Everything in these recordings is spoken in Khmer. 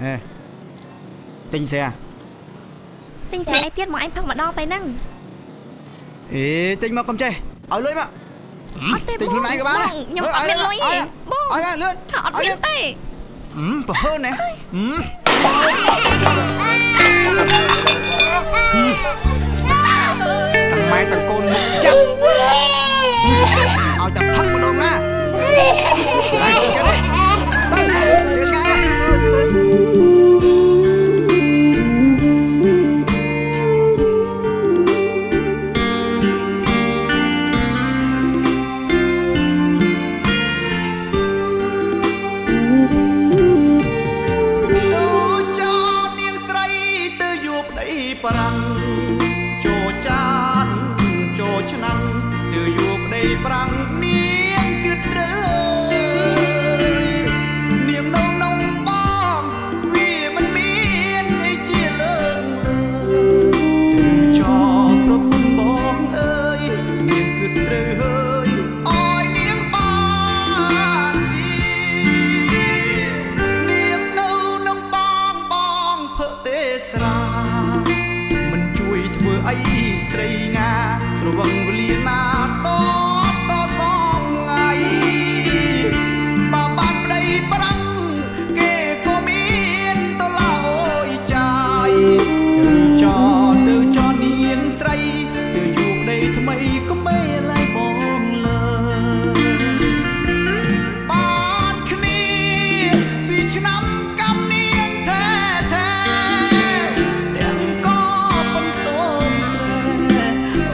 អេទិញស្រា ទិញស្រាអីទៀតមកឯងផឹកម្ដងទៅហ្នឹង អេទិញមកកុំចេះឲ្យលុយមក អត់ទេ ទិញខ្លួនឯងក៏បានដែរ ខ្ញុំអត់មានលុយទេបង ឲ្យលឿន ថាអត់មានទេ ប្រហើនណា ទាំងម៉ែទាំងកូនមុខចាប់ឲ្យតែផឹកម្ដងណា តែចិត្តទេទៅទៅឆ្ងាយ ប្រាំងចូលចានចូលឆ្នាំទៅយួប្តីប្រាំង នាងគឺត្រូវនាងនៅនំបងវាមិនមានអីជាលើកលើទៅចោប្រពន្ធបងអើយ នាងគឺត្រូវហើយអើយនាងបានជានាងនៅនំបងបងភើទេស្រា ធ្វើអីស្រីងាស្រវឹងវលាណាតតសំថ្ងៃ បើបានប្តីប្រាំងគេក៏មានតឡាអូយចាយ ទៅចោទៅចោនាងស្រីទៅយូប្តីថ្មីកុំមេឡៃបងលើ បានគ្នាពីឆ្នាំកម្មនាងថែថែទាំងក៏ប៉ុនតូនស្រែ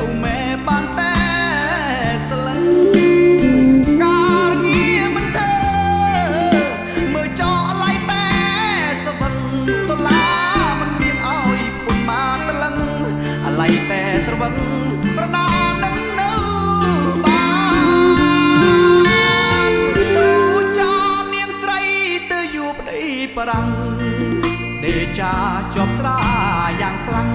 អូម៉ែបានតែស្លឹងការងារមិនធ្វើមើលចោឡៃតែសវឹងដុល្លារមិនមានឲ្យពុនមកតលឹងអាឡៃតែស្រវឹងប្រណានឹងនៅបាន ទៅចានាងស្រីទៅយូប្តីប្រាំងដេចាជាប់ស្រាយ៉ាងខ្លាំង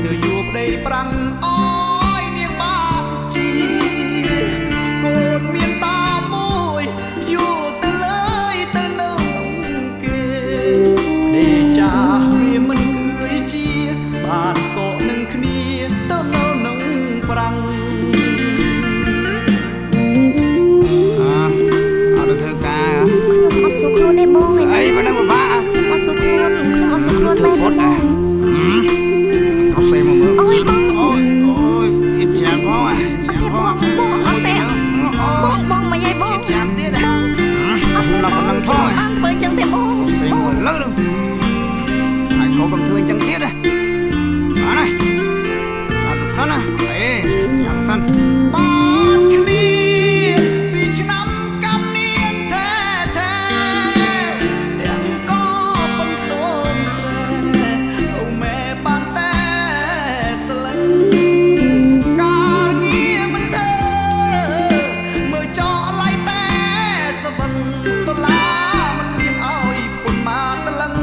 ទៅយូប្តីប្រាំងអើយនាងបានជាកូនមានតាមួយយូទៅលើយទៅនៅគេ ដេចាវាមិនអឿយជាបានសោកនឹងគ្នាទៅនៅនឹងប្រាំង អត់ទៅធ្វើការ ខ្ញុំអត់ស៊ូខ្លួនទេបង ស្អីមិនដឹងពិបាក ខ្ញុំអត់ស៊ូខ្លួន ខ្ញុំអត់ស៊ូខ្លួនមែនទេបង ក្រសេមកមើល អូយបង អូយអូយហិតច្រើនផង ហិតច្រើនផង បងអត់ទេបង បងមកយាយបង ហិតច្រើនទៀត អត់ទេ ដល់ប៉ុណ្ណឹងផង បានធ្វើចឹងទេបង សេមកលើនឹងហើយកូនកុំធ្វើអញ្ចឹងទៀតណា បានហើយ ចាត់ទុកសិនណា អេយ៉ាងសិន បានគ្នាពីឆ្នាំកម្មនាងថែថែទាំងក៏ប៉ុនតូនស្រែអូម៉ែបានតែស្លឹងការងារមិនធ្វើមើលចោឡៃតែសវឹងដុល្លារមិនមានឲ្យពុនមកតលឹង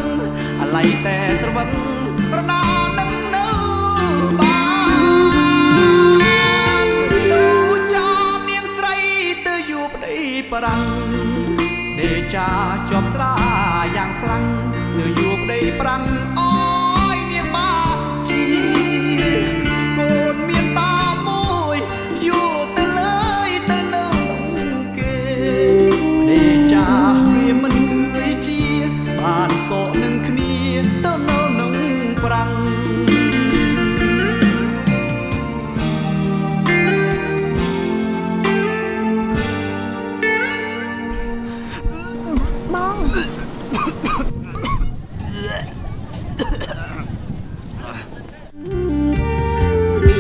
អាឡៃតែស្រវឹងប្រណានឹងនៅបាន ទៅចានាងស្រីទៅយូប្តីប្រាំងដេចាជាប់ស្រាយ៉ាងខ្លាំង ទៅយូប្តីប្រាំងអើយនាងបានជាកូនមានតាមួយយូទៅលើយទៅនៅគេ ដេចាវាមិនអឿយជាបានសោកនឹងគ្នាទៅនៅនឹងប្រាំង បង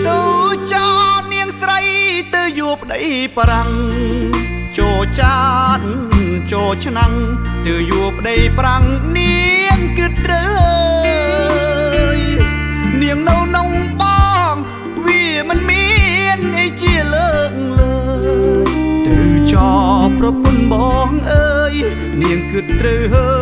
ទៅចានាងស្រីទៅយូប្តីប្រាំងចូលចានចូលឆ្នាំទៅយូប្តីប្រាំងនាងគឺត្រូវនាងនៅនំបងវាមិនមានអីជាលើកលើទៅចោប្រពន្ធបងអើយនាងគឺត្រូវហើ